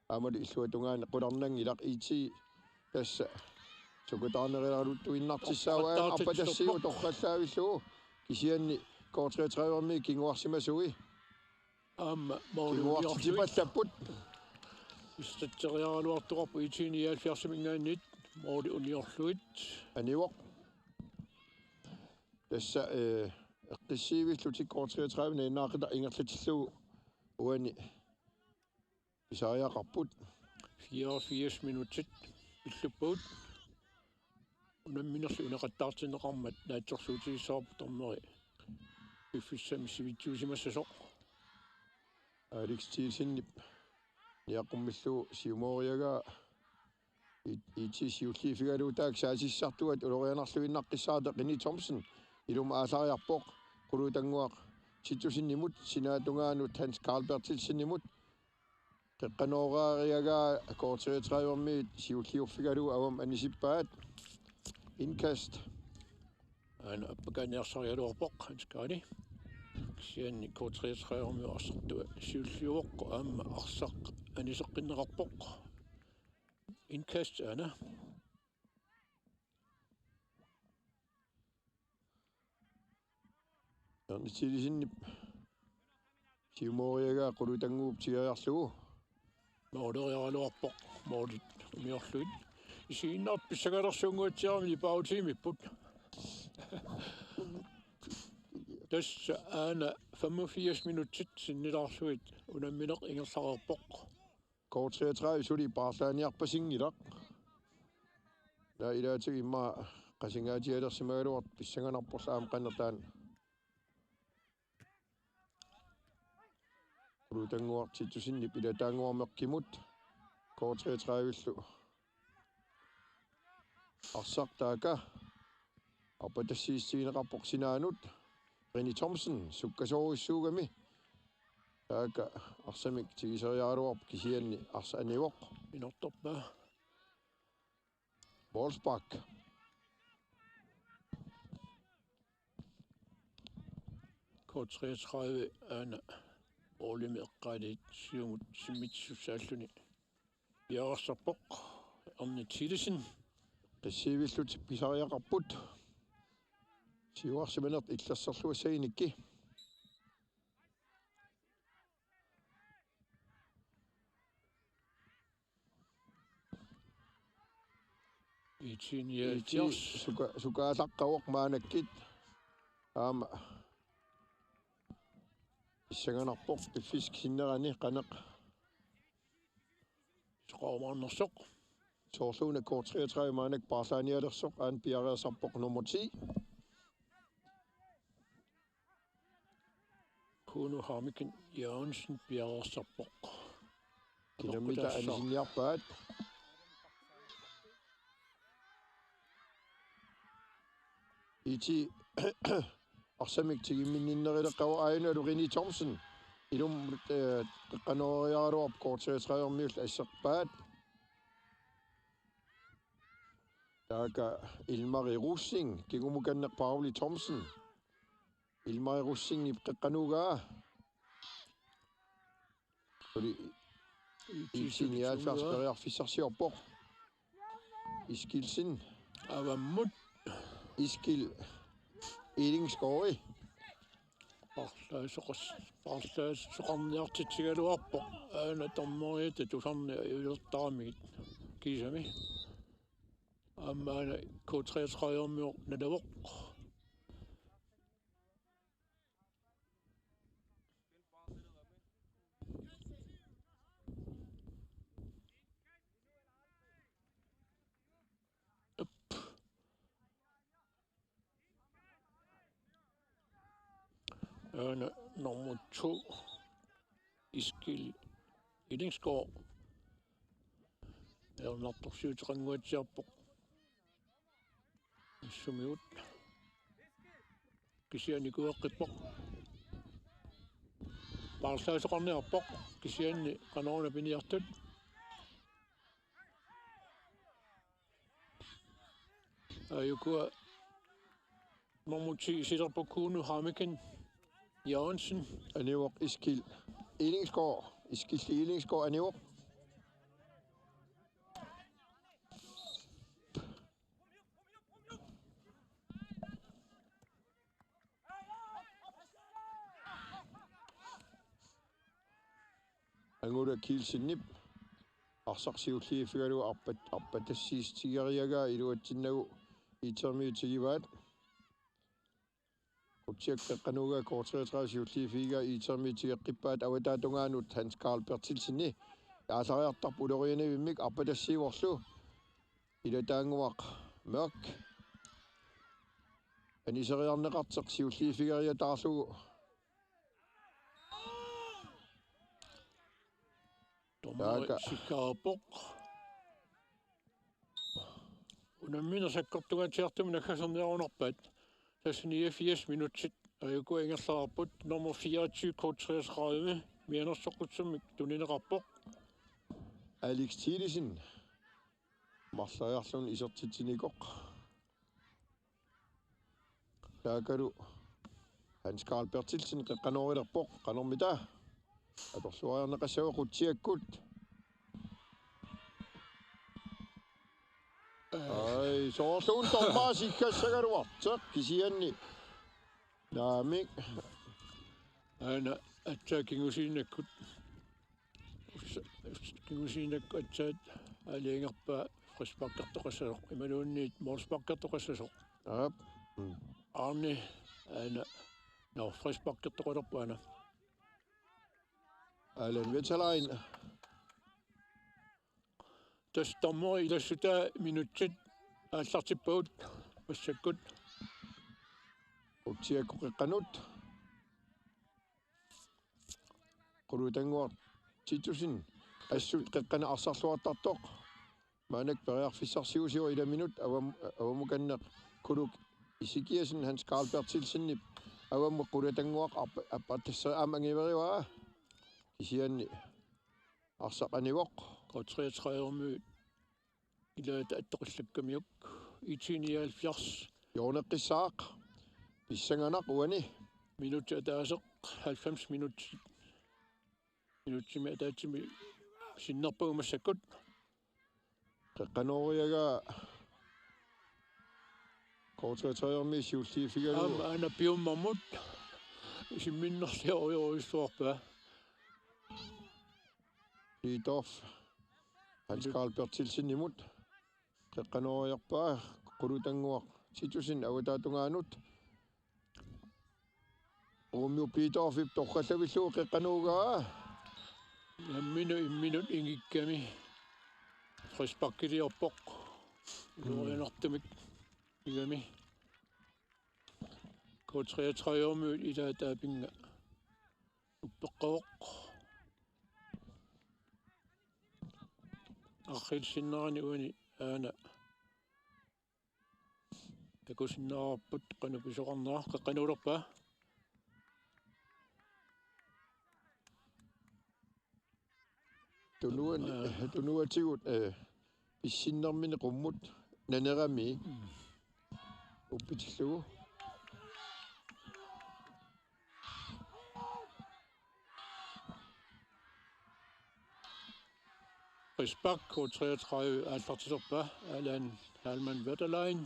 aammalu illuatungaani qularnanngilaq I T tassa sukataarneruluttuinnartussaavoq aamma arpatassiivoq torrallaavillugu kisianni K treogtredive-miit kinguarsimasui. Aamma mooli uniorluit. Kinguartitsipallapput. Istatseriaraluartoqarpoq I T nioghalvfjerdsiminngaanniit mooli uniorluit. Anivoq. Tassa, eh, eqqissiivillutik K treogtredive nalinnaaqutaq ingerlatillugu uani pisariaqarput. Fireogfirs minutsit pilluppagut. Unamminerlu uneqattaartinneqarmat naatsorsuutigissavarput dommeri piffissami sivitsuusimassasoq. Alex Thielsenip niaqqummillugu siumooriagaa I-, I T siulliuffigalugu taakku saasissartuat ulorianarluinnaqqissaartut René Thomsen ilumut aallariarpoq Qulutannguaq Titussenimut sinaatungaanut Hans Karl Berthelsenimut. Qeqqanooraariagaa K treogtredive-miit siulliuffigalugu avammut anisippaat. Indkast. Aana appakaaniarsarigaluarpoq Hans Karli. Kisianni K treogtredive-miut arsartua siulliuvoq aamma arsaq aniseqqinneqarpoq. Indkast aana. Ernst Thielsenip siumooriagaa Qulutannguup tigoriarlugu. Mooleriaraluarpoq moolit uniorlugit. Isiginnaartut pissangalersuunnguatsiaramik nipaarutiimipput. Tassa aana femogfirs minutsit sinnilaarlugit unammineq ingerlareerpoq. K treogtredive suli paarlaaniarpasinngilaq. Taava ilaatigut immaqa qasingaatialersimagaluartoq pissanganarporlu aamma qannertaan. Qulutannguaq Titussenip ilataannguarmi oqqimut K treogtredive-llu. Arsaq taakku. Arpatassiissutigineqarpoq sinaanut. René Thomsen sukkasoorujussuugami. Taakku arsamik tiguseriaraluarpoq kisianni arsaq anivoq. Inortorpaa. Wolfsbak. K treogtredive aana målimi eqqaaliit siumut simmitissussaalluni. Piareersarpoq Ernst Thielsen. Qeqqissiivillutik pisariaqarput. Siuarsimanertut illersorluassaginikkit. Itini Iti suka-, sukaallaqqavoq maannakkut. Aamma pissanganarpoq piffissap sinnerani qanoq. Soqarumaarnersoq. Soorluuna K treogtredive maannakkut paarlaanialersoq, aana piareersarpoq nummer ti. Kuno Hamiken Jørgensen piareersarpoq. Kinammita anisinniarpaat. Iti arsamik tigumminninnerileqqavoq, aajuna René Thomsen. Ilumut, eh, qeqqanooriaraluarpoq, K treogtredive-miut asserpaat. Taakku Ilmari Rosing, kingumukanneq Pauli Thomsen. Ilmari Rosingip qeqqanooraa. Suli I T nioghalvfjerds periarfissarsiorpoq. Iskilsen. Avammut. Iskil Ilingsgaard. Paarlaasoqas-, paarlaasoqarniartitsigaluarpoq. Aana dommeriata tusarneq ajulertaramigit kiisami. Aamma aana K treogtredive-miut nalavoq. Aana nummer to, Iskil Ilingsgaard. Ajornartorsiuteqannguatsiarpoq. Issumigut. Kisianni kueqqippoq. Paarlaasoqarniarpoq. Kisianni qanoruna piniartut. Aajukua nummer ti isilerpoq Kuno Hamiken Jørgensen. Anivoq Iskil Ilingsgaard. Iskil Ilingsgaard anivoq. Angula Kielsenip arsaq siulliuffigalugu arpat-, arpatassiissutigeriaraa iluatsinnagu I T-miut tigivaat. Qutsiakkut qeqqanooraa K treogtredive siulliuffigaa I T-miut tigeqqippaat, avataatungaanut Hans Karl Berthelsenip aallariartarpoq ulorianavimmik arpatassiivorlu. Ilataannguaq Mørk aniseriarneqartoq siulliuffigeriataarlugu. Dommeri taakku sikkaarpoq. Unammineq sakkortungaatsiartumik naggaserniarunarpaat. Tassa niogfirs minutsit. Aajukua ingerlareerput. Nummer fireogtyve K treogtredive mianersoqqussummik tunineqarpoq. Alex Thielesen marloriarluni isertitsinikoq. Taakkualu Hans Karl Berthelsen qeqqanoorilerpoq, qanormita. Atorluariarneqassagooq Qutsiakkut. Ai, soorluuna dommerit sikkassagaluartoq kisianni. Naamik. Aana aatsaat kingusinnerusukkut. Ussa-, ussa-, kingusinnerusukkut aatsaat aalajangerpaat frisparkertoqassasoq. Imaluunniit målsparkertoqassasoq. Aap. Mm. Aarni aana. Nå, frisparkertoqalerpoq aana. Allan Wetterlein. Tassa dommerit ilassutaa minutsit aallartippagut massakkut. Qutsiakkut qeqqanut. Qulutannguaq Titussen assut qeqqanut arsarluartartoq. Maannakkut periarfissarsiusivoq ilaminut avam-, avammukanneq Kuluk Ezekiassen Hans Karl Berthelsenip avammut Qulutannguaq arpa-, arpattasseriarmat angiverigaa. Kisianni arsaq anivoq. K treogtredive-miut ilaata attoqillakkamiuk. I T nioghalvfjerds. Jooneqqissaaq. Pissanganaq uani. Minutsit ataaseq halvfems minutsit. Minutsimi ataatsimik sinnerpagut massakkut. Qeqqanooriaraa K treogtredive-miut siulliuffigalugu. Aamma aana piumamut. Isimminnerliorujorujussuarpaa. Peter Hans Karl Berthelsenimut. Qeqqanooriarpaa Qulutannguaq Titussen avataatungaanut. Uummiu Peterip torrallavillugu qeqqanooraa. Nammineq imminut ingikkami. Frisparkiliorpoq. Ilorianartumik igami. K treogtredive-miut ilaa taapinnga uppeqqavoq. Arriilsinnerani uani aana takusinnaavarput qanoq pisoqarnera, qeqqanuulerpaa. Tunuani, Aa. Tunuatigut, eh, pissinnermini qummut nanerami Mm. uppitillugu. Frispark K treogtredive aallartilerpaa, Allan Heilmann Wetterlein.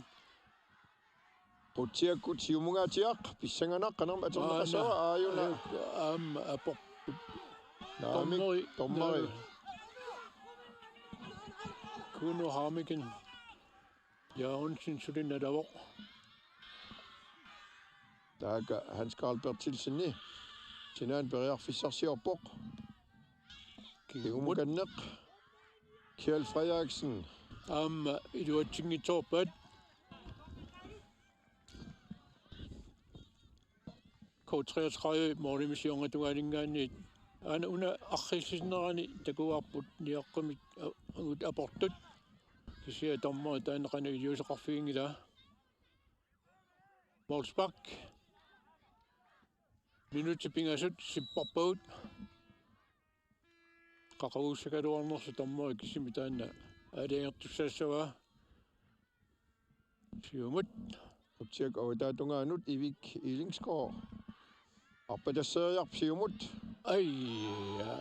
Qutsiakkut siumungaatsiaq, pissanganaq qanermut atorneqassaava. Aana, aajuna. Aap, aamma aporput. Naamik, dommeri, dommeri. Naamik. Kuno Hammeken. Jørgensen suli nalavoq. Taakku Hans Karl Berthelsenip sinaani periarfissarsiorpoq. Kingumut. Kingumukanneq. Kjeld Frederiksen. Aamma iluatsinngitsoorpaat. K treogtredive målimik siornatungaaninngaanniit. Aana una arriilsinnerani takugaarput niaqqumik a-, aportut. Kisianni dommeri taanna qanoq iliuuseqarfiginngilaa. Målspark. Minutsit pingasut sipparpagut. Qaqugussagaluarnersoq dommeri kisimi taanna aalajangertussaassavaa. Siumut. Qutsiakkut avataatungaanut Ivik Ilingsgaard. Arpatasseriarp siumut. Ai, ja.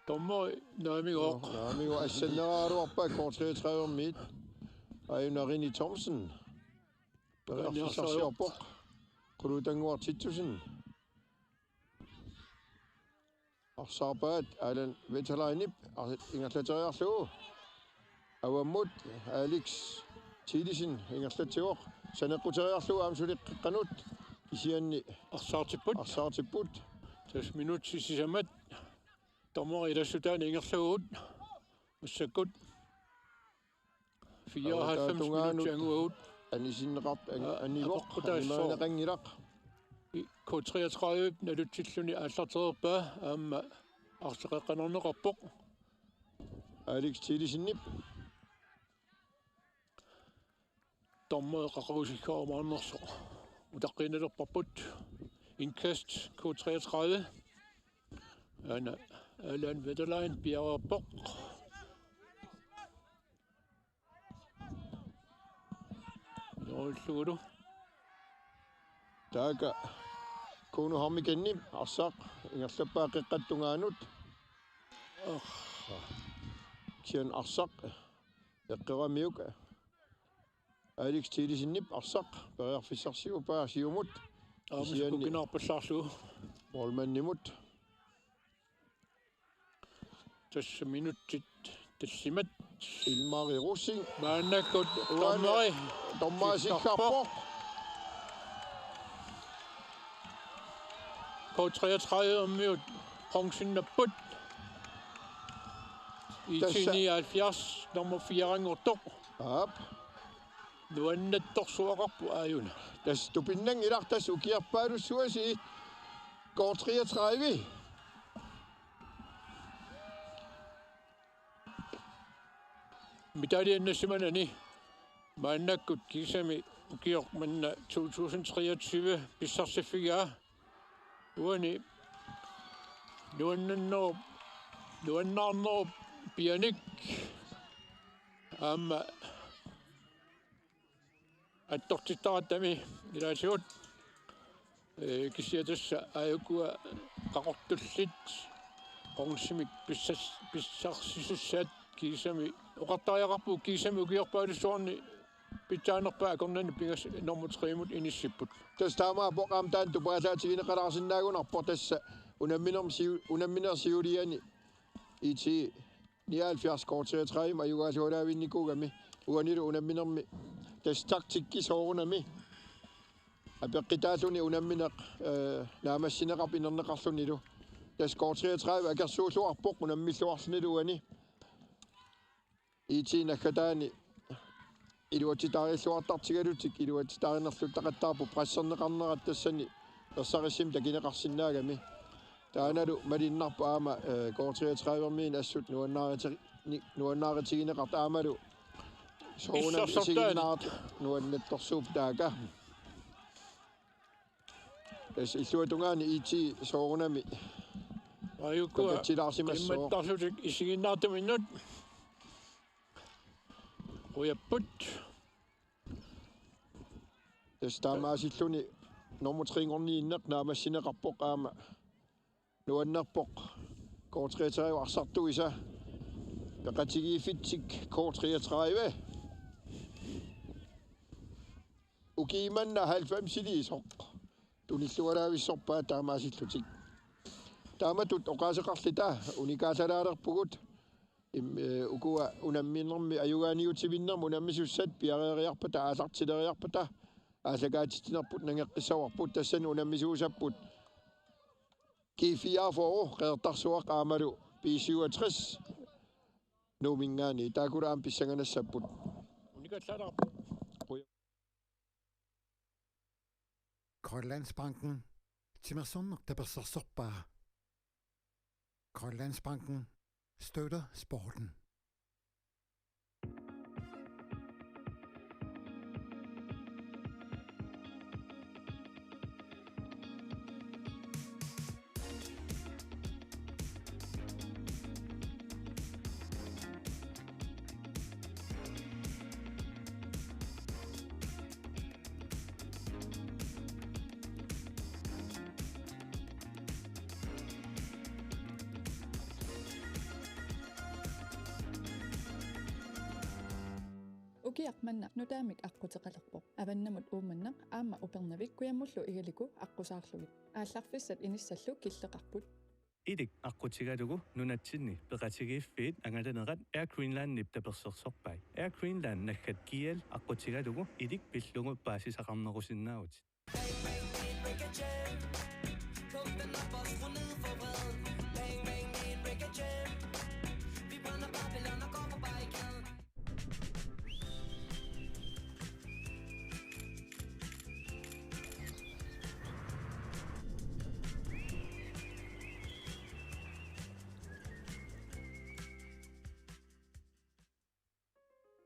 Dommeri naamigooq. Naamigooq assanneraaluarpaa K treogtredive-miit. Aajuna Rini Thomsen. Periarfissarsiorpoq. Qulutannguaq Titussen. Arsaarpaat Allan Wetterleinip ar-, ingerlateriarlugu. Avammut Alex Thielesen ingerlatsivoq. Saneqquteriarlugu aamma suli qeqqanut. Kisianni Arsaartipput. Arsaartipput. Tassa minutsit sisamat. Dommeri ilassutaani ingerlavugut. Massakkut. Fireoghalvfems Avataatungaanut minutsit anguagut. Anisinneqart-, an-, Aa, anivoq, apeqqutaassaaq. Animagineqanngilaq. I-, K treogtredive nalutsilluni aallartereerpaa, aamma arsaq qeqqanarneqarpoq. Alex Thielensenip. Dommeri qaqugusikkaarumaarnersoq utaqqiinnalerparput. Indkast K treogtredive. Aana Allan Wetterlein piareerpoq. Noillugulu. Taakku Kuno Hammekenip arsaq ingerlappaa qeqqata tungaanut. Ah. Kisianni arsaq eqqoramiuk. Alex Thielensenip arsaq periarfissarsiuppaa siumut. Aamma kisianni sukukinaarpallaarlugu. Målmandimut. Tassa minutsit tallimat. Ilmari Rosing. Maannakkut uani dommeri. Dommeri sikkarpoq. Sikkarpoq. K treogtredive-miut qongsinnapput. Tassa. I T nioghalvfjerds, nummer fire-nngortoq. Aap. Nuannattorsuaqarpoq aajuna. Tassa tupinnanngilaq, tassa ukiorpaalussuasi K treogtredive. Medaljen nassimanani maannakkut kiisami ukioq manna to tusind treogtyve pissarsiffigaa. Uani nuannannerup, nuannaarnerup pianik aamma attortittarattami ilaatigut. Ee, kisianni tassa aajukua qaqortullit qongsimik pissas-, pissarsisussaat kiisami oqartariaqarpugut, kiisami ukiorpaalussuarni pitsaanerpaat akornanni pingasut nummer tre-mut inissipput. Tassa taamaappoq aamma taanna tupallaatigineqalaarsinnaagunarpoq, tassa unamminermi siu-, unamminermi siuliani I T nioghalvfjerds K treogtredive-mut ajugaalualaavinnikuugami uanilu unamminermi tassa taktikki soorunami apeqqutaalluni unammineq, eh, naammassineqarpoq inerneqarlunilu. Tassa K treogtredive akersuulluarpoq unammilluarlunilu uani. I T naggataani iluatsitaarilluartartigalutik iluatsitaarinerluttaqattaarput presserneqarnerat tassani ersarissumik takuneqarsinnaagami. Taannalu malunnarpoq aamma, eh, K treogtredive-miit assut nuannaariti-, ni-, nuannaarutigineqartoq aammalu soorunami isersortaani isiginnaartut nuannattorsuupput taakku. Tassa illuatungaani I T soorunami. Ajukkua. Pakatsilaarsimassooq. Qimmattarlutik isiginnaartuminnut. Qujapput. Tassa taamaasilluni nummer tre-nngorniunneq naammassineqarpoq aamma. Nuannerpoq K treogtredive arsartuisa. Peqatigiiffitsik K treogtredive. Ukiumanna halvfemsiliisoq. Tunilluaraavissorpaat taamaasillutik. Taamatut oqaaseqarluta unikaallalaalerpugut. Im-, eh, ukua unamminermi ajugaaniutiminnermi unammisussat piareeriarpata aallartileriarpata aallakaatitsinerput nangeqqissavarput tassani unammisuusapput. G fireogfyrre Qeqertarsuaq aammalu B syvogtres Nuumminngaanniit taakkulu aamma pissanganassapput. Unikaallaalaarpoq. Grønlandsbanken. Timersorneq tapersersorpaa. Grønlandsbanken støtter sporten. Ukiaq manna nutaamik aqquteqalerpoq. Avannamut Uummannaq aamma Upernavik kujammullu igalugu aqqusaarlugit. Aallarfissat inissallu killeqarput. Ilik aqqutigalugu nunatsinni peqatigiiffiit angalanerat Air Greenlandip tapersersorpai. Air Greenland naggat G L aqqutigalugu ilik pillugu paasisaqarnerusinnaavutit.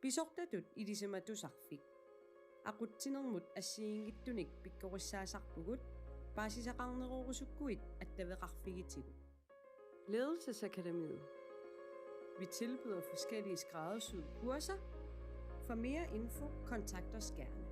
Pisortatut ilisimatusarfik. Aqutsinermut assigiinngitsunik pikkorissaasarpugut, paasisaqarnerorusukkuit attaveqarfigitigut. Ledelsesakademiet. Vi tilbyder forskellige skræddersyede kurser. For mere info, kontakt os gerne.